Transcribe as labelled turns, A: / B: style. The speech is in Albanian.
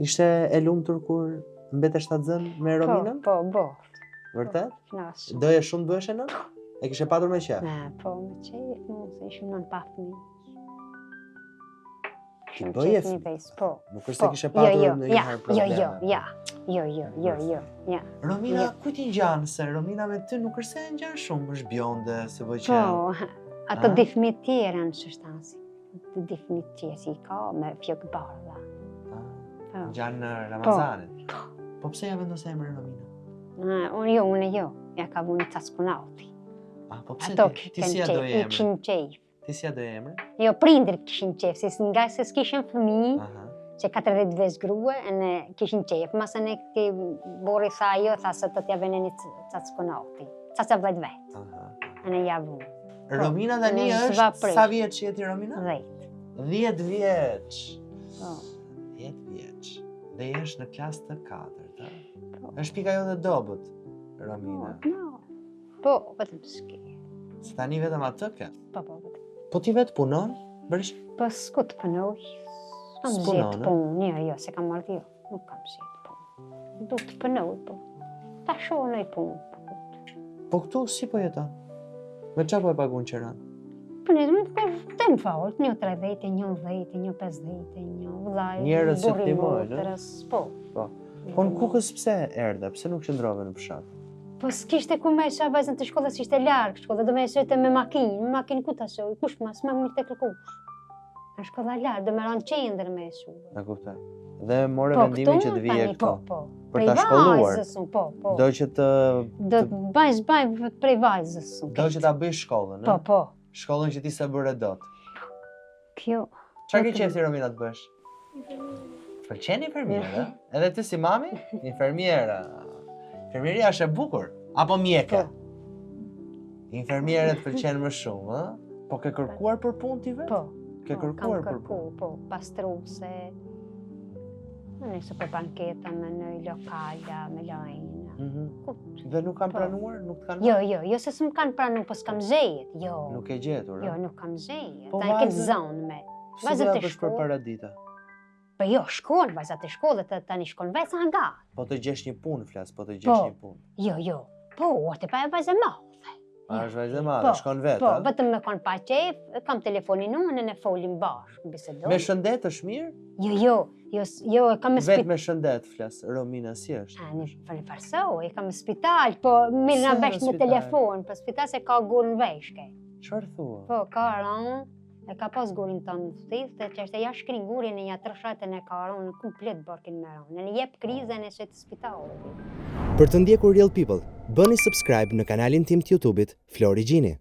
A: Ishte e lumtur kur mbete shtatzënë me
B: Po,
A: Rominën?
B: po, bo.
A: Vërtet?
B: Knaqë.
A: Doje shumë të bëheshe nënë? E kishe patur me qejf?
B: Ne, po, me qejf, mu, se ishim nënë pa fëmijë.
A: Ti
B: Shumë
A: bëje
B: qejf një
A: fëmijë.
B: vejs, po.
A: Nuk është se
B: Po,
A: kishe
B: jo,
A: patur
B: jo,
A: ndonjëherë
B: ja,
A: probleme.
B: Jo, jo, ja. Jo, jo, jo, jo, ja.
A: Romina,
B: Jo.
A: kujt i ngjan se Romina me ty nuk është se e ngjan shumë, është bjonde, se vë qejf.
B: Po, ato
A: A?
B: dy fëmijë tjerë janë shtasi. Dy fëmijë tjerë si i ka me flokë bardha.
A: Ah,
B: Po.
A: Ngjan në Ramazanit. Po pse ja vendose emrin Romina?
B: Na, unë jo, unë jo. Ja ka vunë cackunati.
A: Ah, po pse
B: Ato
A: ti, ti si ja
B: qejf,
A: doje
B: i
A: emrin?
B: kishin qejf.
A: Ti si ja doje emrin?
B: Jo, prindrit kishin qejf, se nga se s'kishin fëmijë,
A: Aha.
B: që 40 vjeç grua, e ne kishin qejf. Mase ne këti burri tha jo, tha se të t'ja vene një cackunati. Caca vllajt vet,
A: Aha.
B: e ne ja vunë.
A: Romina tani
B: në
A: është
B: zva
A: sa vjeç je ti Romina?
B: Dhejt.
A: 10 vjeç.
B: Po.
A: 10 vjeç. Dhe jesh në klasë të katërt, ë?
B: Po.
A: Është pika jote e dobët, Romina.
B: Po, no. Po, vetëm s'ke.
A: Se tani vetëm atë ke.
B: Po, po, vetëm.
A: Po ti vetë punon? Bërish?
B: Po, s'ku të punoj. S'kam
A: S'punon,
B: zgjedh
A: ë?
B: punë, jo, jo, se kam marrë jo. Nuk kam zgjedh punë. Du të punoj, po. Ta shoh në punë. Po,
A: Po këtu si po jeton? Me çfarë po e pagun qeran?
B: Po ne më po të më fort, një 30, një 10, një 50, një vllai.
A: Njerëz që
B: burri
A: të ndihmojnë, ë?
B: motrës, Po.
A: Po. Po në Kukës pse erdhe? Pse nuk qëndrove në fshat?
B: Po s'kishte ku me e vajzën të shkollës, ishte larg shkolla, do me e shojte me makinë, me makinë ku ta shoj, kush ma, s'ma mirë të kërkush. Në shkolla larg, do me ranë qendër me e shu.
A: E kuptoj. Dhe more
B: Po,
A: vendimin
B: këtu
A: që të vije
B: tani,
A: këtu.
B: Po, po.
A: Për
B: Prej
A: ta shkolluar.
B: vajzës unë, po, po.
A: Do që të
B: Do të bëj, bëj prej vajzës unë.
A: do që ta bëj shkollën,
B: Po,
A: ë?
B: po.
A: Shkollën që ti s'e bëre dot.
B: Kjo.
A: Çfarë ke
B: Vetëm-
A: qejf ti Romina të bësh? Të Pëlqen infermiere, ë? Edhe ti si mami? Infermiera. Infermieria është e bukur apo mjeke?
B: Po.
A: Infermiere të pëlqen më shumë, ë? Po ke kërkuar për punë ti vetë?
B: Po.
A: Ke
B: po,
A: kërkuar
B: kam
A: për punë.
B: kërku, po, pastruse. Në super banketa, me në lokala, me lajna.
A: Mhm.
B: Ku?
A: Dhe nuk kanë
B: Po.
A: pranuar, nuk të kanë
B: Jo, jo, jo se s'më kanë pranu, po s'kam zhejet, jo.
A: Nuk e gjetur, ë?
B: Jo, nuk kam zhejet.
A: Po
B: Ta në këtë
A: vajzën-
B: zonë me.
A: Si
B: vajzën
A: do ja
B: të
A: bësh për
B: shkollë.
A: paradita?
B: Po jo, shkon, vajzat e shkollës, të- tani shkon vetë sa nga.
A: Po të gjesh një punë, flas, po të gjesh
B: Po.
A: një punë.
B: Jo, jo. Po, është e pa e vajzë e madhe.
A: A është vajzë e madhe,
B: Po,
A: shkon vetë,
B: Po,
A: ë?
B: vetëm me kon pa qejf, kam telefonin unë, ne folim bashkë, bisedojmë.
A: Me shëndet është mirë?
B: Jo, jo, jo, s- jo, e kam me
A: Vetë
B: spital.
A: me shëndet flas, Romina si është?
B: A, një fare farso, e kam në spital, po mirë na
A: Pse në
B: vesh me
A: spital?
B: telefon, po spital se ka gur në veshke.
A: Çfarë thua?
B: Po, ka rënë, e ka pas gurin tonë në thithë, që është e ja shkrin gurin e ja trëshatën e ka rënë, komplet barkin me rënë. Në jep krizën e shetë spitalit.
A: Për të ndjekur Real People, bëni subscribe në kanalin tim të YouTube-it Flori Gjini.